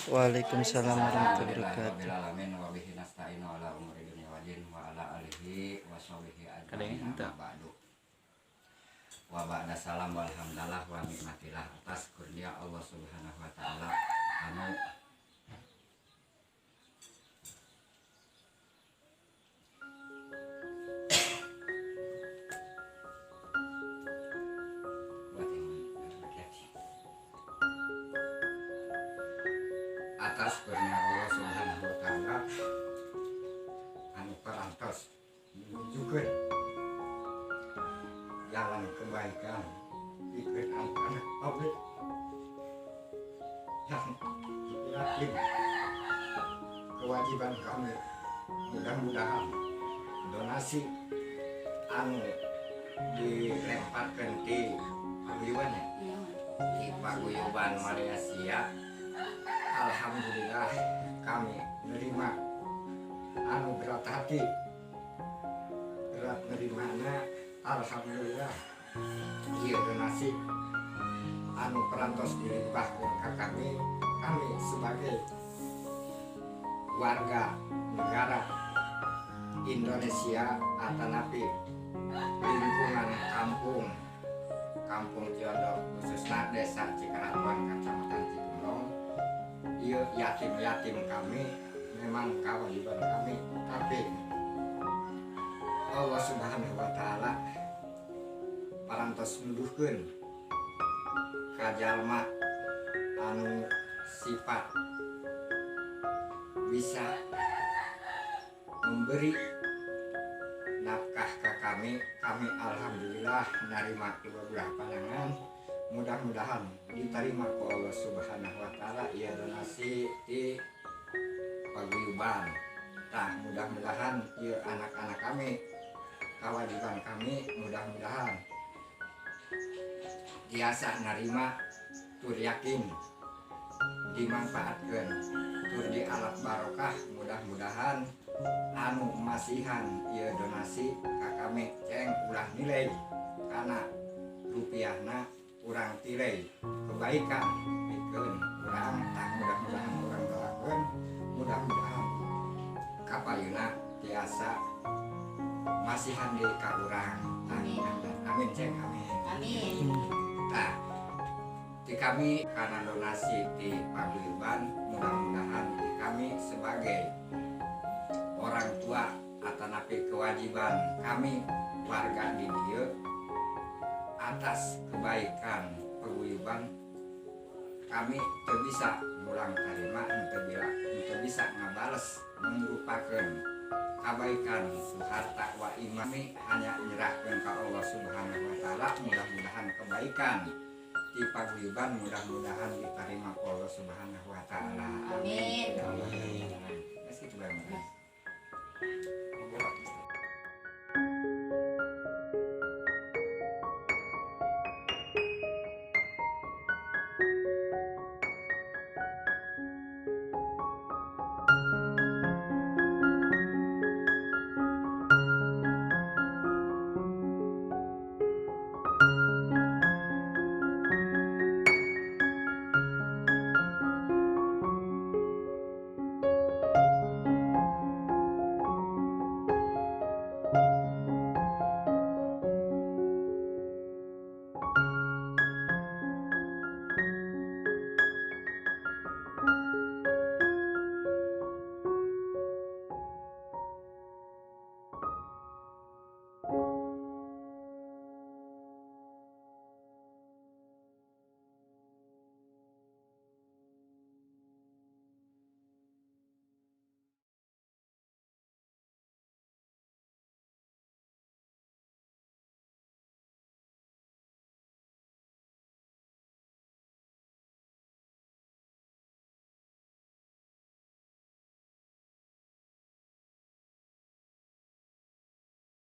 Waalaikumsalam warahmatullahi wabarakatuh. Alhamdulillahirabbil alamin wa bihi nasta'inu ala umuri dunya waddin wa ala alihi wa sahbihi ajmain. Ba'du. Wa ba'da salam walhamdulillah wa nikmatillah atas kurnia Allah Subhanahu wa taala anu atas kurnia Allah Subhanahu wa taala anu parantos menunjukkeun jalan kebaikan pikeun anak abdi yang yakin kewajiban kami, mudah-mudahan donasi anu dilemparkan di paguyuban ya, di paguyuban Malaysia, alhamdulillah kami menerima anu berat hati, berat nerimana, alhamdulillah iya donasi anu perantos dilimpahkan ke kami, kami sebagai warga negara Indonesia atanapi lingkungan kampung Kampung Ciondok khususnya Desa Cikaratuan Kecamatan Cigemblong, iya yatim-yatim kami memang kewajiban kami, tapi Allah Subhanahu wa taala parantos nuduhkeun ka jalma anu sifat bisa memberi nafkah ke kami, kami alhamdulillah menerima dua belah pandangan, mudah-mudahan diterima ku Allah Subhanahu wa taala ya donasi di paguyuban. Tah mudah-mudahan ya anak-anak kami, kewajiban kami mudah-mudahan biasa nerima tur yakin dimanfaatkan tur di alat barokah, mudah-mudahan anu masihan ieu donasi ka kami ceng ulah nilai karena rupiahna urang tilai kebaikan pikeun urang, tah mudah-mudahan urang doakeun mudah-mudahan kapayuna tiasa masihan deui ka urang. Amin amin ceng amin amin. Tah di kami karena donasi di paguyuban, mudah-mudahan di kami sebagai orang tua atau napi kewajiban kami warga di dieu atas kebaikan paguyuban kami teu bisa mulang tarima, teu bisa ngabales merupakan kebaikan harta wa iman, kami hanya menyerahkan ke Allah Subhanahu wa taala, mudah-mudahan kebaikan di paguyuban mudah-mudahan diterima Allah Subhanahu wa taala. Amin. Ya Allah. Geus kitu bae.